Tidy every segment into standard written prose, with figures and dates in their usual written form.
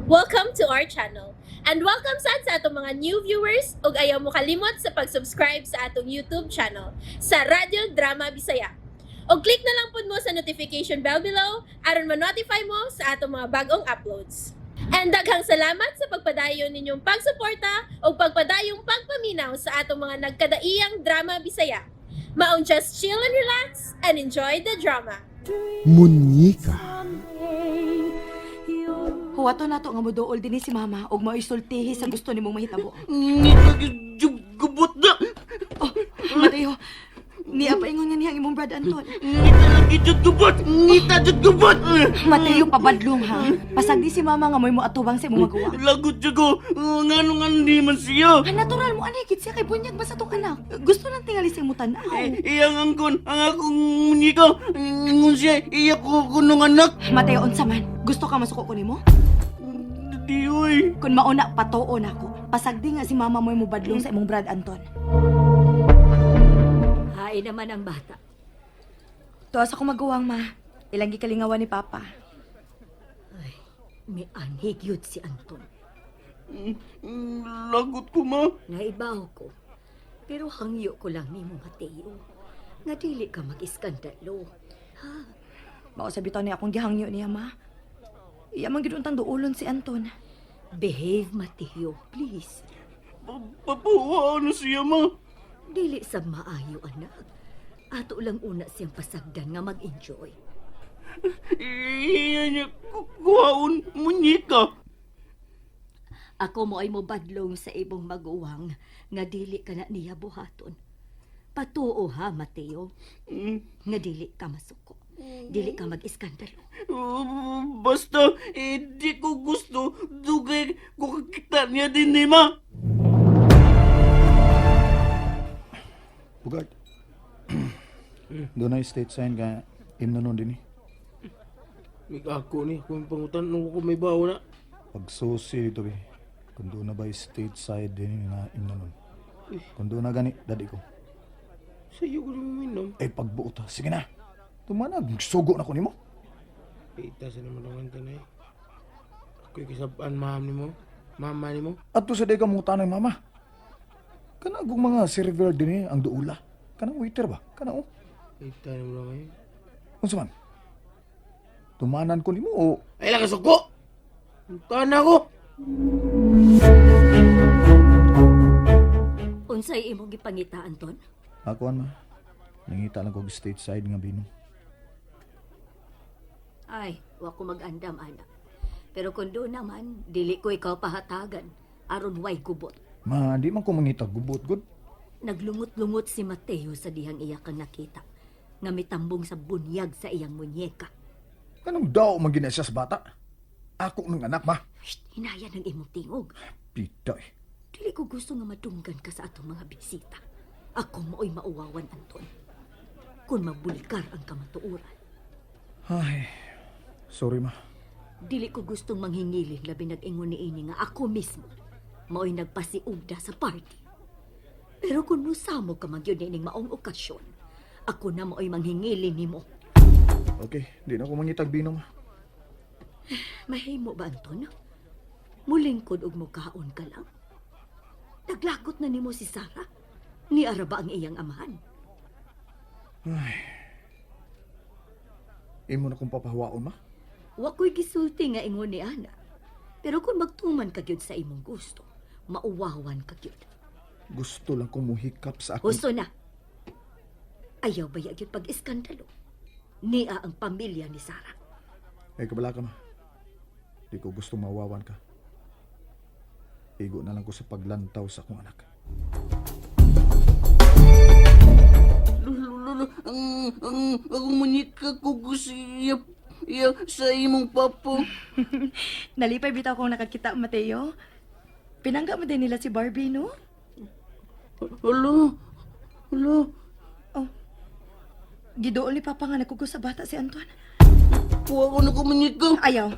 Welcome to our channel. And welcome sad sa atong mga new viewers ug ayaw mo kalimot sa pag-subscribe sa atong YouTube channel sa Radyo Drama Bisaya. Og click na lang pud mo sa notification bell below aron ma-notify mo sa atong mga bagong uploads. And daghang salamat sa pagpadayon ninyong pagsuporta ug pagpadayong pagpaminaw sa atong mga nagkadaiyang drama Bisaya. Maong just chill and relax and enjoy the drama. Munyika. Huwato nato nga moduol dinhi si mama ug mao'y sultihi sa gusto nimong mahitabo. Gubot na! Oh, Mateo, niya paingon nga niya ang imong brad Anton. Ngita lagi jud gubot! Ngita jud gubot! Mateo, pabadlong ha. Pasagdi si mama nga mo'y moatubang sa imong magawa. Lagot jud ko! Ngano nga di man siya? Ah, natural mo anay gid siya kay bunyag ba sa tong anak. Gusto lang tingali siyang mutanaw. Eh, iyang angkon, ang akong munyika. Ingon siya, iya ko kunong anak. Mateo, unsa man? Gusto ka masuko ko nimo? Di oy. Kung mauna, patuo na ako. Pasagdi nga si mama mo'y mobadlong sa imong brad Anton. Hain naman ang bata. Tuwas ako maguwang, ma. Ilang gikalingawan ni Papa. Ay, may anhig yun si Anton. Lagot ko, ma. Naibaw ko. Pero hangyo ko lang nimo, Mateo. Nga dili ka mag-iskandalo. Ha? Mao sa bitaw ni akong gihangyo niya, ma. Iya man gid untang duolon si Anton. Behave, Mateo, please. Papawa na siya, ma. Dili sa maayo, anak. Ato lang una siyang pasagdan nga mag-enjoy. Iya niya kuhaon munyika. Ako mo ay mobadlong sa ibong maguwang nga dili ka na niya buhaton. Patuo ha, Mateo. Nga dili ka masuko. Dili ka mag-iskandalo. Basta, eh, di ko gusto. Dugay ko kakita niya din ni ma. Bugart. Doon na state sign ka imno nun din eh. Ako ni, kung pangutan nung ko may bawo na. Pagsusi dito be. Kung doon na ba state side din na imno nun. Kung doon na gani, dadi ko. Sa iyo ko rin minom. Eh pagbuot ha, sige na. Tumanag, sugo na ko nimo. Ita sa naman ang tanay. Ako'y kasabaan maham ni mo. Mama ni mo. At to sa di ka mong tanay mama. Kanang mga server din eh, ang duula. Kanang waiter ba? Kanang oh. Ita na mo lang ngayon. Unsa man? Tumanan ko nimo o Ay lang kasuko! Tanah ko! Unsay imong gipangita, Anton? Akuan ma. Nangita lang ko og state side nga bino. Ay, wa ko mag-andam, anak. Pero kung doon naman, dili ko ikaw pahatagan. Aron way gubot. Ma, di man ko mangita gubot gud. Naglungot-lungot si Mateo sa dihang iya kang nakita. Nga mitambong sa bunyag sa iyang munyeka. Kanang daw man gina siya sa bata. Ako ng anak ma. Shh, hinaya ng imong tingog. Pita eh. Dili ko gusto nga madunggan ka sa atong mga bisita. Ako mao'y mauwawan, Anton. Kung mabulkar ang kamatuoran. Ay, sorry ma. Dili ko gustong manghingilin labi nag-ingon ni ini nga ako mismo mao'y nagpasiugda sa party. Pero kung musamo ka man gyud niining maong okasyon, ako na mao'y manghingilin nimo. Okay, di na ako mangitag bino ma. Mahimo ba, Anton? Mulingkod og mukaon ka lang. Naglagot na nimo si Sarah. Ni ara ba ang iyang amahan? Imo na kong papahawaon ma. Wa ko'y gisulti nga ingon ni ana. Pero kung magtuman ka gyud sa imong gusto, mauwawan ka gyud. Gusto lang kong muhikap sa akong... Husto na. Ayaw ba gyud pag-iskandalo? Nia ang pamilya ni Sarah. Eh, kabala ka ma. Di ko gusto mawawan ka. Igo na lang ko sa paglantaw sa akong anak. Lolo, ang akong munyika ko gusto iya, iya sa imong papa. Nalipay bitaw kong nakakita, Mateo. Pinangga mo din nila si Barbie, no? Hala, hala. Oh. Gidool ni Papa nga nagkugos sa bata si Anton. Kuha ko na ko munyika. Ayaw.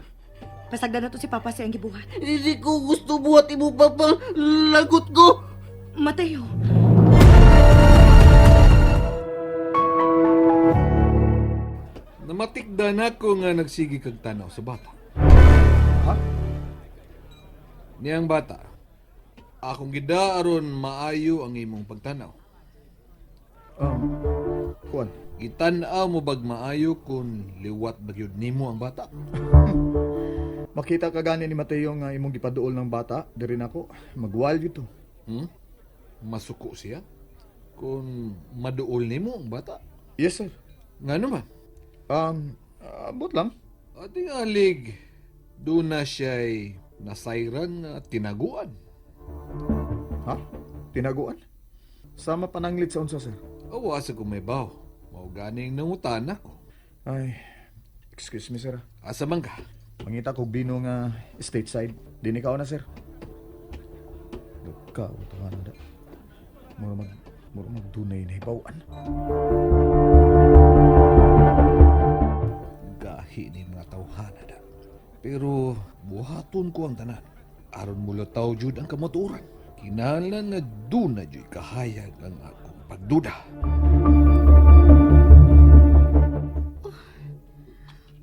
Pasagdan na to si Papa siyang gibuhat. Hindi ko gusto buhat imo papa. Lagot ko. Mateo. Namatikda na ko nga nagsigi kag tanaw sa bata. Ha? Niyang bata, akong gida aron maayo ang imong pagtanaw. Kuan, Gitan-aw mo bag maayo kung liwat ba gyud nimo ang bata? Makita ka gani ni Mateo nga imong gipaduol ng bata, diri nako, magwal gyud to. Hmm? Masuko siya? Kung maduol nimo ang bata? Yes, sir. Nga naman, Abot lang. ating alig, doon na siya'y nasayran nga tinaguan. Ha? Tinaguan? Sama pananglit sa unsa, sir. Awa sa kumaybaw, mao ganing nangutan ako. Ay, excuse me, sir. Asa man ka? Mangita kog bino nga stateside. Di ni na, sir. Duka, utangan na da. Mura magdunay na hibawan. Gahi ni mga tawhana da. Pero buhaton ko ang tanan. Aron mulataw jud ang kamatuoran. Kinahanglan nga doon na jud kahayag ang akong pagduda.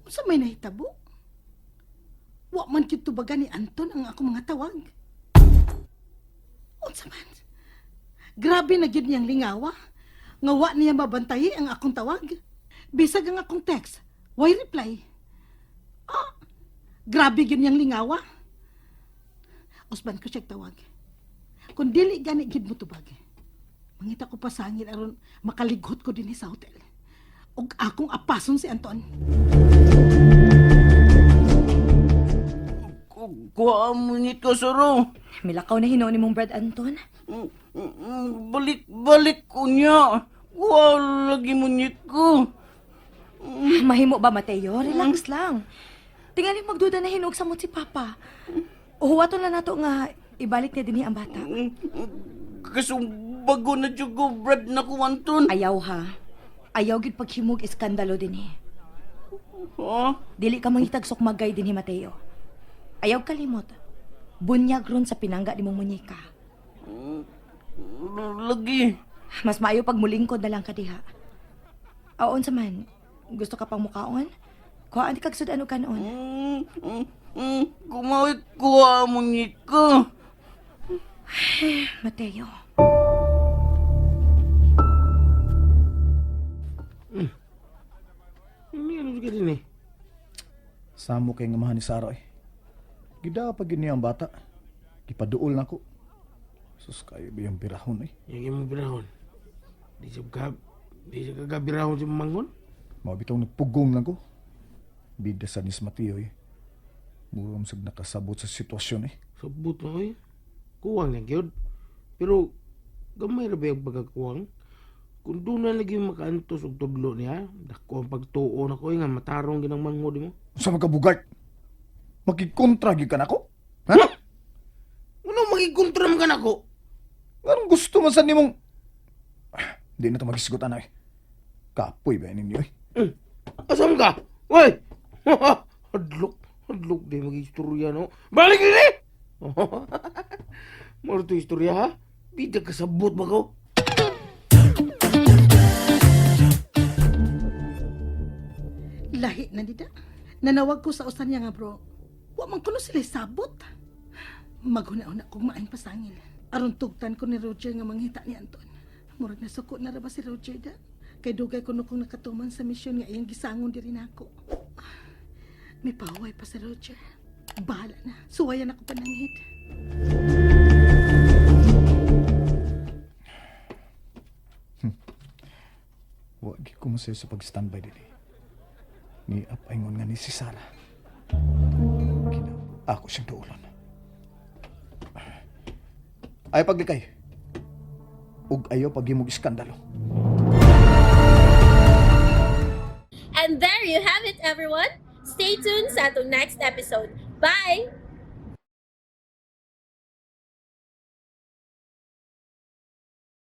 Unsa may nahitabo? Wa man gyud tubagan ni Anton ang akong mga tawag. Unsa man? Grabe na gyud niyang lingawa. Nga wa niya mabantayi ang akong tawag. Bisag ang akong text, why reply? Ah, grabe gyud niyang lingawa. Usban ko siya tawag. Kung dili gani gyud mo tubag. Mangita ko pasangil aron makalighot ko dinhi sa hotel. Ug akong apason si Anton. Kuha mo nito, Saro. Milakaw na hinuon ni mong Brad Anton. Balik, balik ko niya. Kuha lagi mo ko. Mahimo ba, Mateo? Relax lang. Tingali magduda na hinuog sa si Papa. Uhuwaton lang nato nga ibalik niya dinhi ang bata. Kasong bago na jud ko, Brad, na ko, Anton. Ayaw ha. Ayaw gid paghimog iskandalo dinhi. Ha? Dili ka mangitag sukmagay dinhi, Mateo. Ayaw kalimot. Bunyag ron sa pinangga ni mong munyika. Lagi. Mas maayo pag mulingkod na lang ka diha. Aon sa man, gusto ka pang mukaon? Kuhaan di kag sudan og kanon. Kumawit kuha mo nito. Mateo. Hindi ano ka din eh. Samo kay nga mahan ni Sara eh. Gida pa gyud niya ang bata. Gipaduol nako. Sus kayo ba yung birahon eh. Yung imong birahon. Di siya kagabirahon si Mangon. Mao bitong nagpugong lang ko. Bida sa nis Mateo eh. Mura man sad nakasabot sa sitwasyon eh. Sabot na oy. Kuwang na gyud. Pero gamay ra ba yung pagkakuwang? Kung doon na lagi makaantos og tudlo niya, dako ang pagtuo na ko nga matarong ginang manghod mo. Sa magkabugart. Makikontra gyud ka nako. Ha? Ano magikontra man ka nako? Anong gusto man sa nimong... Ah, Di na to magisgot ana eh. Kapoy ba ninyo eh. Asam ka? Hoy! Hadlok, hadlok di mag-istorya no. Balik din eh! Moro to istorya ha? Bida ka sabot ba ko? Lahi na nida. Nanawag ko sa usan niya nga bro. Wa man kuno sila sabot. Maghuna-una kong maayong pasangil. Aron tugtan ko ni Roger nga manghita ni Anton. Murag nasuko na ra ba si Roger da? Kay dugay kuno kong nakatuman sa misyon nga iyang gisangon diri nako. May paway pa si Roger. Bahala na. Suwayan ako pananghid. Wa gyud ko masayo sa pag-standby dili. Ni up ingon nga ni si Sara. Kina ako siyang duolon. Ayaw paglikay. Ug ayaw paghimog iskandalo. And there you have it, everyone. Stay tuned sa atong next episode. Bye!